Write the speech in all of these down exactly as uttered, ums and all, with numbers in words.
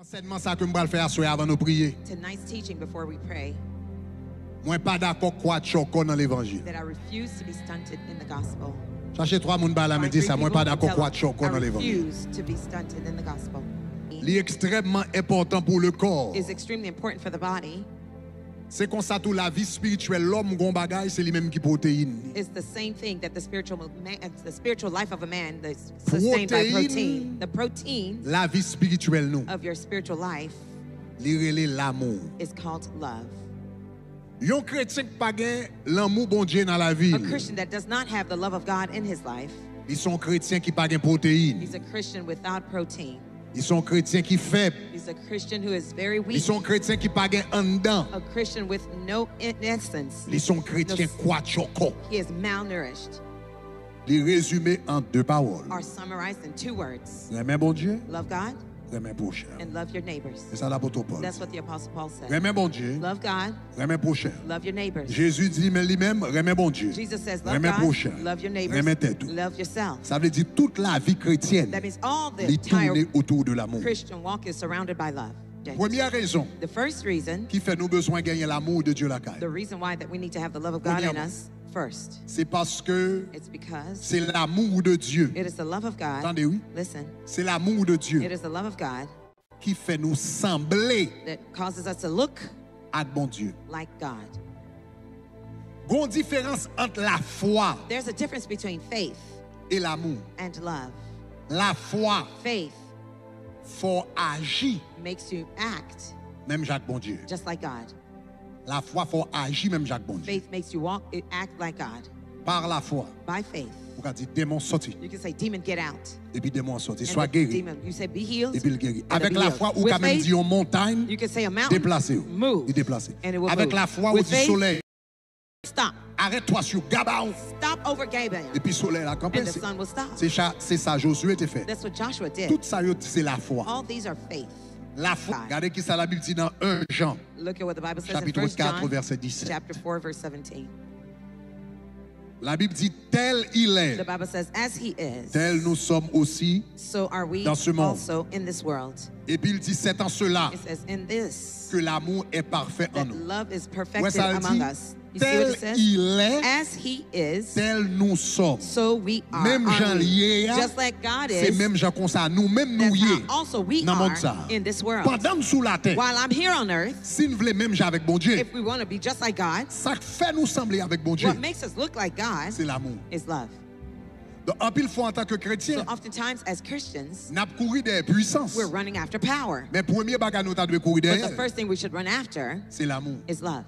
Ansèyman sa ke m pral fè aswè avan nou priye. Tonight's teaching before we pray Mwen pa dakò kwa tchòkò nan levanjil. That I refuse to be stunted in the gospel. Chache twa moun ba la men di sa, mwen pa dakò kwa tchòkò nan levanjil. Refuse to be stunted in the gospel. Li ekstrèmman enpòtan pou le kò. Is extremely important for the body. Se konsa tou lavi espirityèl lòm gon bagay, se li menm ki pwoteyin li. It's the same thing that the spiritual man, the spiritual life of a man that's sustained by protein. Proteyin The protein lavi espirityèl nou, of your spiritual life li rele lanmou. Is called love. Yon kretyen ki pa gen lanmou Bondye nan lavi A l, Christian that does not have the love of God in his life, li se yon kretyen ki pa gen pwoteyin. He's a Christian without protein. Li se yon kretyen ki fèb. He's a Christian who is very Li weak. Se yon kretyen ki pa gen anndan. A Christian with no in- essence. Li se yon kretyen kwa tchòkò. He is malnourished. Li rezime an de pawòl. Are summarized in two words. Renmen Bondye, Love God renmen pwochen. And love your neighbors. Se sa lapot Pòl. That's what the Apostle Paul said. Renmen Bondye, Love God, renmen pwochen. Love your neighbors. Jezi di men li menm, renmen Bondye. Jesus says, love Renmen God, pwochen. Love your neighbors, Renmen tèt ou. Love yourself. Sa vle di tout lavi kretyèn That means all the li tounen entire otou de lanmou. Christian walk is surrounded by love. Premyè rezon The first reason, ki fè nou bezwen genyen lanmou de Dye lakay. The reason why that we need to have the love of God in Premyèman. Us first, Se paske it's because se lanmou de Dye. It is the love of God. Tande wi. Listen, Se lanmou de Dye it is the love of God ki fè nou sanble that causes us to look ak Bondye. Like God. Gon diferans ant lafwa There's a difference between faith e lanmou. And love. Lafwa Faith fè w aji makes you act menm jan ak Bondye. Just like God. Lafwa fè w aji menm jan ak Bondye. Faith makes you walk, act like God. Par lafwa, By faith, ou ka di demon sòti, you can say, demon, get out. Epi demon an sòti. And Swa the geri, demon, you say, be healed. Epi l geri. And it'll Avèk be healed. lafwa, ou ka With menm faith, di yon montay, You can say a mountain, deplase w. Move. Li deplase. And it will Avèk move. Lafwa, ou With di faith, solèy, Stop. Arrête-toi sur Gabaon. Stop over Gabaon. Epi solèy la kanpe. And the sun will stop. Se sa, se sa Jozye te fè. That's what Joshua did. Tout sa yo di se lafwa. All these are faith. Lafwa. Gade ki sa Labib di nan en Jan, Look at what the Bible says in chapitre First quatre, John verset dix-sept. Chapter four, verse seventeen. Labib di, tel il est, The Bible says, as he is, tel nous sommes aussi so are we dans ce monde. Also in this world. Epi l di, c'est en cela It says, in this, que l'amour est parfait en that nous. love is Wè sa perfected l among di, us. You see what it tel says? il est, As he is, tel nous sommes. So we are. Menm Are jan l we? ye a, Just like God se is, menm jan konsa nou menm nou that's ye how also we nan are mond sa a. In this world. Pandan n sou latè, While I'm here on earth, si n vle menm jan avèk Bondye, if we want to be just like God, sa k fè nou sanble avèk Bondye, what makes us look like God se lanmou. Is love. Donk, anpil fwa, antanke So kretyen, oftentimes as Christians, n ap kouri dèyè pwisans. We're running after power. Men premye bagay nou ta dwe kouri But the dèyè, first thing we should run after se lanmou. Is love.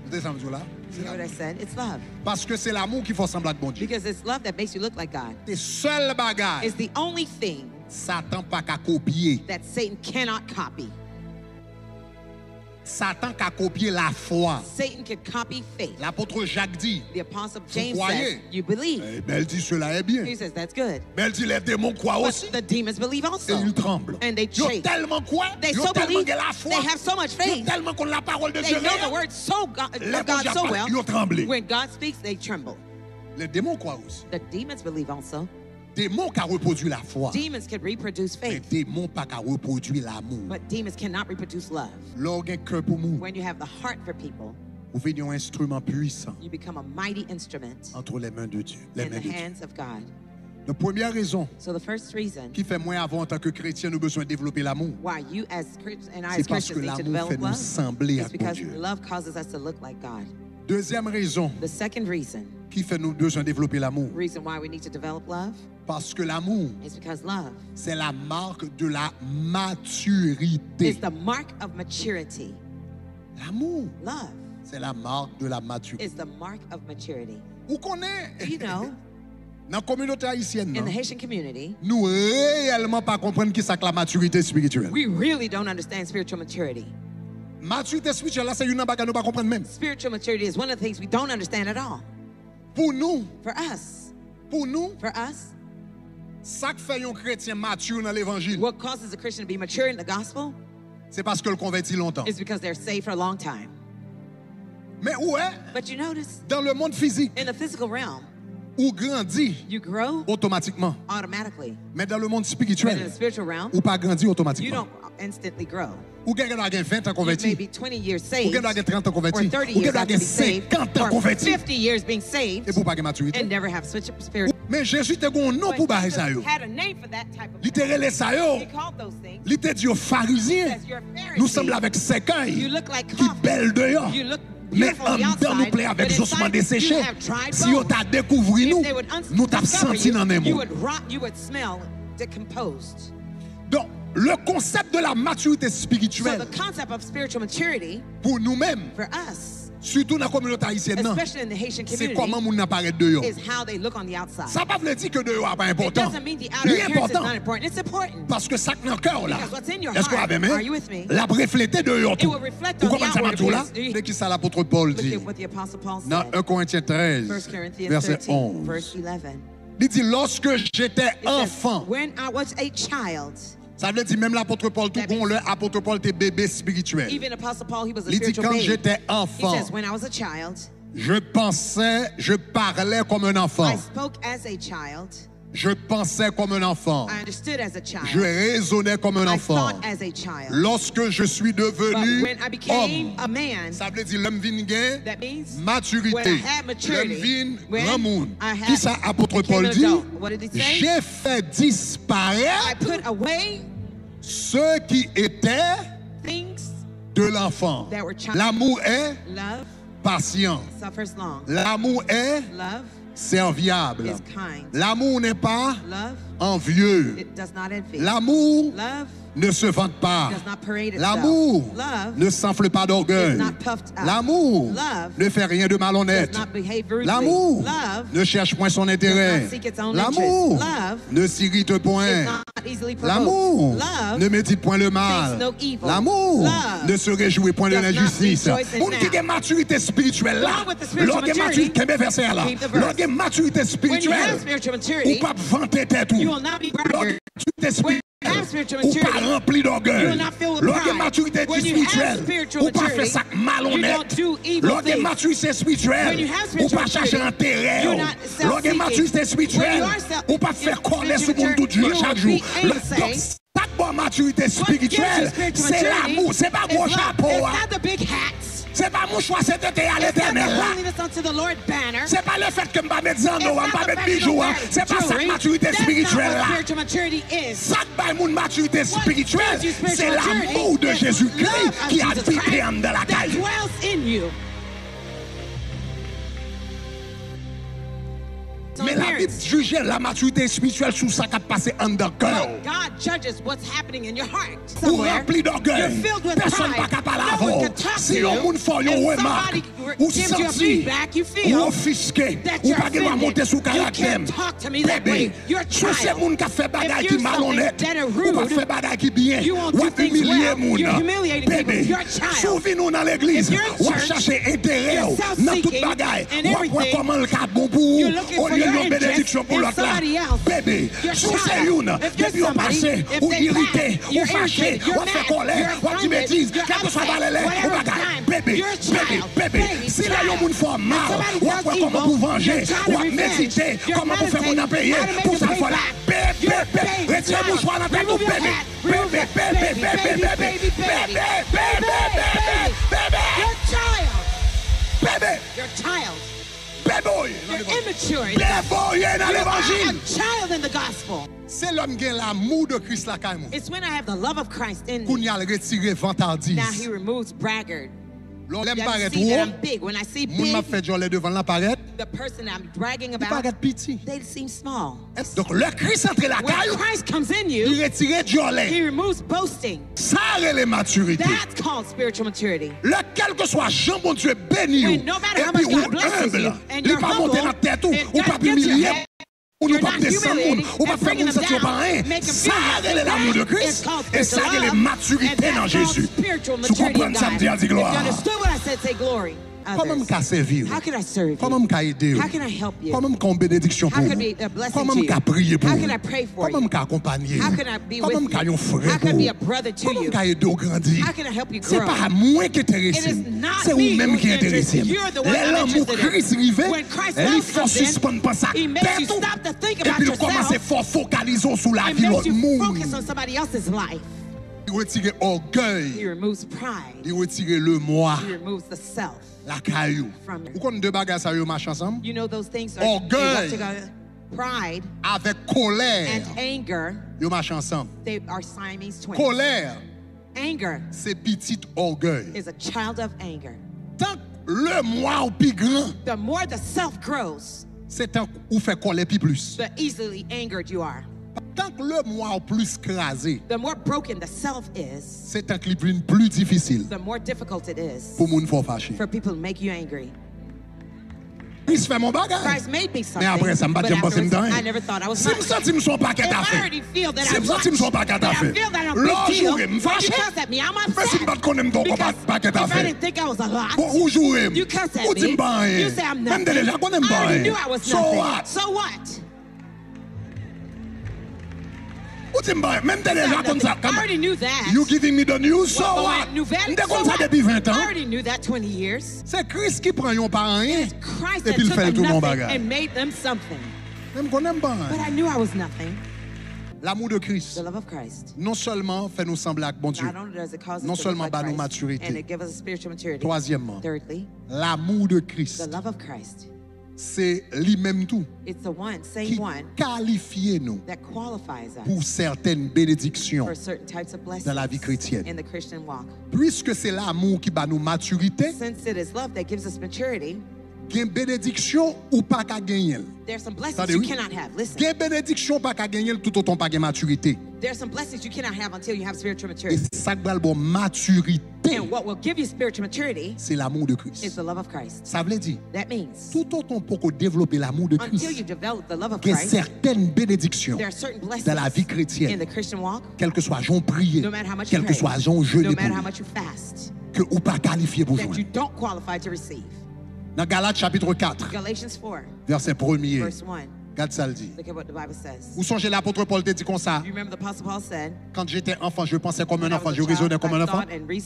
Ou te sa m di w la? Se You hear what I lanmou. Said? It's love. Paske se lanmou ki fè w sanble ak Bondye. Because it's love that makes you look like God. Se sèl bagay It's the only thing Satan pa ka kopye. That Satan cannot copy. Satan ka kopye lafwa. Satan can copy faith. Lapot Jak di, The Apostle Vous James croyez? Says, you believe. Eh, men l di, cela est bien. He says, that's good. Men l di, les démons croient But aussi. The demons believe Et also. Ils tremblent. And they Yo shake. Tèlman kwè, They yo so tèlman believe, gen lafwa, they have so much yo Faith. Tèlman konn lapawòl de They Dye know the reyèl. Word so God, Lè of God Bondye So ap pale, well. Yo tranble. When God speaks, they tremble. Les démons croient aussi. The demons believe also. Demon ka repwodui lafwa. Demons can reproduce Men faith, demon pa ka repwodui lanmou. But demons cannot reproduce love. Lè w gen kè pou moun, When you have the heart for people, ou vin yon enstriman pwisan you become a mighty instrument entre les mains de Dieu. Les In mains the de Dieu. Hands of God. Donk, premyè rezon So the first reason, ki fè mwen avè w antanke kretyen nou bezwen devlope lanmou, why you as Christians and I se as paske Christians need to lanmou fè develop nou love sanble is ak because Bondye. Love causes us to look like God. Dezyèm rezon The second reason, ki fè nou bezwen devlope lanmou, reason why we need to develop love paske lanmou is because love c'est la marque de la maturité. Is the mark of maturity. Lanmou, Love c'est la marque de la maturité. Is the mark of maturity. Ou konnen, You know, nan kominote ayisyèn in the nan, Haitian community, nou reyèlman pa konprann ki sa k la matirite espirityèl. We really don't understand spiritual maturity. Matirite espirityèl la se youn nan bagay nou pa konprann menm. Spiritual maturity is one of the things we don't understand at all. Pou nou, For us, pou nou, for us, sa k fè yon kretyen mati nan levanjil, what causes a Christian to be mature in the gospel se paske l konvèti lontan. Is because they're saved for a long time. Men ou wè, But you notice, dans le monde physique, in the physical realm, Ou grandi otomatikman. Men dans le monde spirituel, ou pa grandi otomatikman. Ou gen dwa gen ven tan konvèti. Ou gen dwa gen trant tan konvèti. Ou gen dwa gen senkant tan konvèti. Epi ou pa gen matirite. Men Jezi te gen yon non pou bagay sa yo. Li te rele sa yo, li te di yo Farizyen. Nou sanble avèk sèkèy ki bèl deyò, men anndan nou plen avèk zosman deseche. Si yo ta dekouvri nou, nou t ap santi nan nen moun. Donk, le concept de la maturité spirituelle, pou nou menm, sitou nan kominote ayisyèn nan, se kòman moun nan parèt deyò. Sa pa vle di ke deyò a pa enpòtan. Li enpòtan. Paske sa k nan kè w la, èske w avè m? L ap reflete deyò tou. Ou konprann sa m ap di w la? Men kisa lapot Pòl di nan en Korentyen trèz, vèsè onz. Li di, lorsque j'étais enfant. Sa vle di, menm lapot Pòl tou, gon lè apot Pòl te bebe espirityèl. Li di, quand j'étais enfant, je pensais, je parlais comme un enfant. Je pensais comme un enfant. Je raisonnais comme un enfant. Lorsque je suis devenu homme, sa vle di, lè m vin gen matirite, lè m vin granmoun, kisa apot Pòl di? J'ai fait disparaître ce qui était de l'enfant. L'amour est patient. L'amour est serviable. L'amour n'est pas envieux. L'amour ne se vante pas. L'amour ne s'enfle pas d'orgueil. L'amour ne fait rien de malhonnête. L'amour ne cherche point son intérêt. L'amour ne s'irrite point. L'amour ne médite point le mal. L'amour ne se réjouit point de l'injustice. Moun ki gen matirite espirityèl la, lè w gen matirite, kenbe vèsè a la. Lè w gen matirite espirityèl, ou p ap vante tèt ou. Lè w gen matirite espirityèl, ou pa ranpli dògèy. Lè w gen matirite espirityèl, ou pa fè sa k malonnèt. Lè w gen matirite espirityèl, ou pa chache enterè w. Lè w gen matirite espirityèl, ou pa fè kòlè sou moun tout jou, chak jou. Lè, donk, sa k ba w matirite espirityèl, se lanmou, se pa gwo chapo a. Se pa mouchwa sentete a Letènèl la. Se pa lefètke m pa met zanno a, m pa met bijou a. Se pa sa k matirite espirityèl la. Sa k bay moun matirite espirityèl, se l'amour de Jésus-Christ ki abite anndan lakay ou. Men Labib jije lamatirite espirityèl sou sa k ap pase anndan kè w. Ou ranpli dògèy. Pèsonn pa ka pale avè w. Si yon moun fè w yon remak, ou santi ou ofiske, ou pa gen dwa monte sou karaktè m. Bebe, si w se moun k ap fè bagay ki malonnèt, ou p ap fè bagay ki byen, w ap imilye moun. Bebe, si w vin ou nan legliz, w ap chache enterè w nan tout bagay, w ap wè kòman l ka bon pou ou, olye l yon benediksyon pou lòt la. Bebe, si w se youn, depi yo pase, ou irite, ou fache, w ap fè kòlè, w ap di betiz, kèlkeswa valè lè, ou bagay. Bebe, bebe, bebe, si lè yon moun fè w mal, w ap wè kòman pou w vanje, w ap medite kòman pou fè moun nan peye pou sa l fè w la. Bebe, bebe, retire mouchwa nan tèt ou, bebe. Bebe, bebe, bebe, bebe, bebe, bebe, bebe, bebe, bebe. Bebe. Bebe, oye, nan levanjil. Bebe, oye, nan levanjil. Se lè m gen lanmou de Kris lakay mwen. Kounye a, l retire vantadis. Lè m parèt wo, moun m ap fè djòlè devan l lan parèt, li parèt piti. Donk, lè Kris antre lakay ou, li retire djòlè. Sa rele matirite. Lè kèlkeswa jan Bondye beni w, epi ou enb, li pa monte nan tèt ou, ou p ap imilye moun, ou p ap desann moun, ou p ap fè moun santi yo pa anyen. Sa rele lanmou de Kris. E sa rele matirite nan Jezi. Si w konprann sa m di a, di glwa. Kòman m ka sèvi w? How can I serve you? Kòman m ka ede w? How can I help you? Kòman m ka yon benediksyon pou ou? How can I be a blessing to you? Kòman m ka priye pou ou? How can I pray for you? Kòman m ka akonpanye w? How can I be with you? Kòman m ka yon frè pou ou? How can I be a brother to you? Kòman m ka ede w grandi? How can I help you grow? Se pa mwen ki enterese m, se ou menm ki enterese m. It is not me who interests you. You're the one I'm interested in. Lè lanmou Kris rive, li fè w sispann panse ak tèt ou, epi l kòmanse fè w fokalize w sou lavi lòt moun. When Christ welcomes in, it makes you stop to think about yourself. It makes you focus on somebody else's life. Li retire ògèy. He removes pride. Li retire le moi. He removes the self. Lakay ou. From you. Ou konn de bagay sa yo mache ansanm? You know those things are, they work together. Ògèy avèk kolè, and anger, yo mache ansanm. They are Siamese twins. Kolè, anger, se pitit ògèy. Is a child of anger. Tank le moi ou pi gran, the more the self grows, se tank ou fè kòlè pi plis. The easily angered you are. Tank le moi ou plis kraze, the more broken the self is, se tank li vin pli difisil, the more difficult it is, pou moun fè w fache. For people to make you angry. Kris fè m yon bagay. Christ made me something, men apre sa, m pa t janm panse m t anyen. But afterwards, I never thought I was nothing. Si m santi m se yon pakèt afè, if I already feel that I'm much, si m santi m se yon pakèt afè, but I feel that I'm a big deal, lè w joure m, m fache. You cuss at me, I'm upset. Men si m pa t konnen m t yon pakèt afè. Because if I didn't think I was a lot, bon, ou joure m, you cuss at me, ou di m pa anyen. You say I'm nothing. Men m te deja konnen m pa anyen. I already knew I was nothing. So what? So what? Ou di m ba, men m te deja konn sa. Come on. I already knew that. You giving me the news, so what? What, what? Nouvèl, so what? M te konn sa depi ven tan. I already knew that twenty years. Se Kris ki pran yon pa anyen, epi l fè l tounen yon bagay. It is Christ that took a nothing and made them something. Men m konnen m pa anyen. But I knew I was nothing. L'amour de Christ, the love of Christ, non sèlman fè nou sanble ak Bondye, not only does it cause us to look like Christ, non sèlman ba nou matirite, and it give us a spiritual maturity, twazyèmman, thirdly, l'amour de Christ, the love of Christ, se li menm tou, it's the one, same one, ki kalifye nou, that qualifies us, pou sètèn benediksyon, for certain types of blessings, dans la vie chrétienne, in the Christian walk. Puiske se lanmou ki ba nou matirite, since it is love that gives us maturity, gen benediksyon ou pa ka genyen l. There's some blessings you cannot have. Tande, wi. Listen. Gen benediksyon ou pa ka genyen l toutotan w pa gen matirite. There's some blessings you cannot have until you have spiritual maturity. E sa k pral ba w matirite, and what will give you spiritual maturity, se l'amour de Christ, is the love of Christ. Sa vle di, that means, toutotan w poko devlope l'amour de Christ, until you develop the love of Christ, gen sètèn benediksyon, there are certain blessings, dans la vie chrétienne, in the Christian walk, kèlkeswa jan w priye, no matter how much you pray, kèlkeswa jan w jene, no matter how much you fast, ke ou pa kalifye pou jwenn, that you don't qualify to receive. Nan Galat chapit kat, Galatians four, vèsè premye, verse one. Gad sa l di. Look at what the Bible says. Ou sonje lapot Pòl te di konsa, you remember the Apostle Paul said, quand j'étais enfant, je pensais comme un enfant, je raisonnais comme un enfant,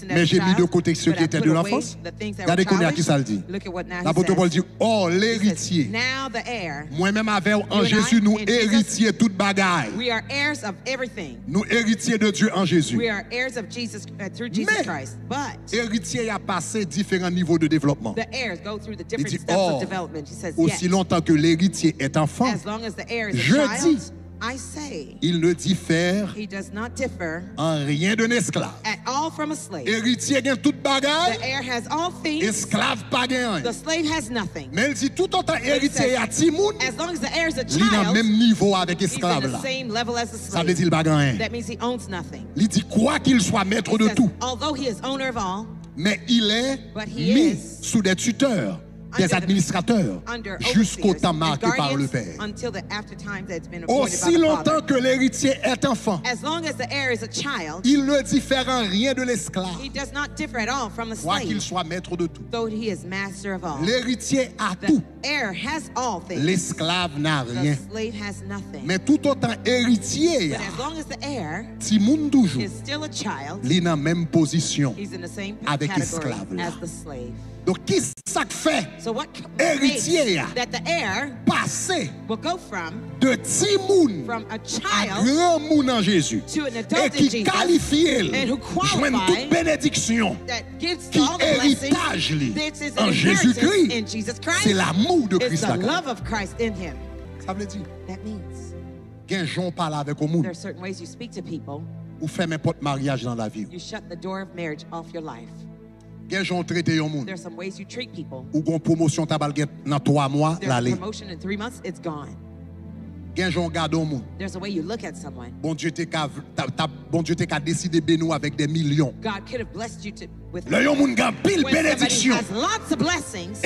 mais j'ai mis de côté ce qui était de l'enfance. Gade kounye a ki sa l di. Look at what now he says. Lapot Pòl di, or, l'héritier. He says, now the heir. Mwen menm avè w an Jezi, nou eritye tout bagay. You and I in Jesus, we are heirs of everything. Nou eritye de Dye an Jezi. We are heirs of Jesus, uh, through Jesus Christ. Men, but eritye a pase diferan nivo de devlopman. The heirs go through the different steps of development. He says, yes. Li di, or, aussi longtemps que l'héritier est enfant, je dis, I say, il ne diffère en rien d'un esclave. He does not differ at all from a slave. Eritye gen tout bagay, esklav pa gen anyen. The heir has all things. The slave has nothing. Men l di, toutotan eritye a timoun, li nan menm nivo avèk esklav la. But he says, as long as the heir is a child, he's in the same level as the slave. Sa vle di l pa gen anyen. That means he owns nothing. Li di, quoiqu'il soit maître de tout, mais il est mis sous des tuteurs, des administrateurs, jusqu'au temps marqué par le Père. He says, although he is owner of all, under overseers and guardians, until the after times that it's been appointed by the Father. Aussi longtemps que l'héritier est enfant, as long as the heir is a child, il ne diffère en rien de l'esclave, he does not differ at all from the slave, quoiqu'il soit maître de tout. Though he is master of all. L'héritier a tout. The heir has all things. L'esclave n'a rien. The slave has nothing. Men toutotan eritye a, but as long as the heir, timoun toujou, is still a child, li nan menm pozisyon, he's in the same category, avèk esklav la, as the slave. Donk, ki sa k fè eritye a pase de timoun a granmoun an Jezi, e ki kalifye l jwenn tout benediksyon ki eritaj li an Jezikri? Se lanmou de Kris la k ap. Sa vle di, gen jan w pale avèk yon moun, ou fèmen pòt maryaj nan lavi w. Gen jan w trete yon moun. Ou gon pwomosyon w ta pral gen nan twa mwa, l ale. Gen jan w gade yon moun. Bondye te ka, ta, ta, Bondye te ka deside beni w avèk de milyon. Lè yon moun gen anpil benediksyon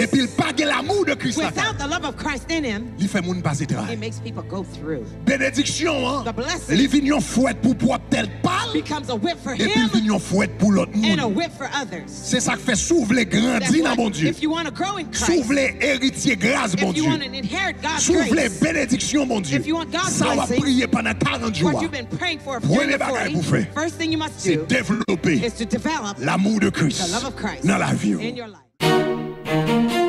epi l pa gen lanmou de Kris ladan l, li fè moun pase tray. Benediksyon an, li vin yon fwèt pou pwòp tèt pa l, epi l vin yon fwèt pou lòt moun. Se sa k fè, si w vle grandi nan Bondye, si w vle eritye gras Bondye, si w vle benediksyon Bondye, sa w ap priye pandan karant jou a, premye bagay pou fè, se devlope lanmou de Kris nan lavi w.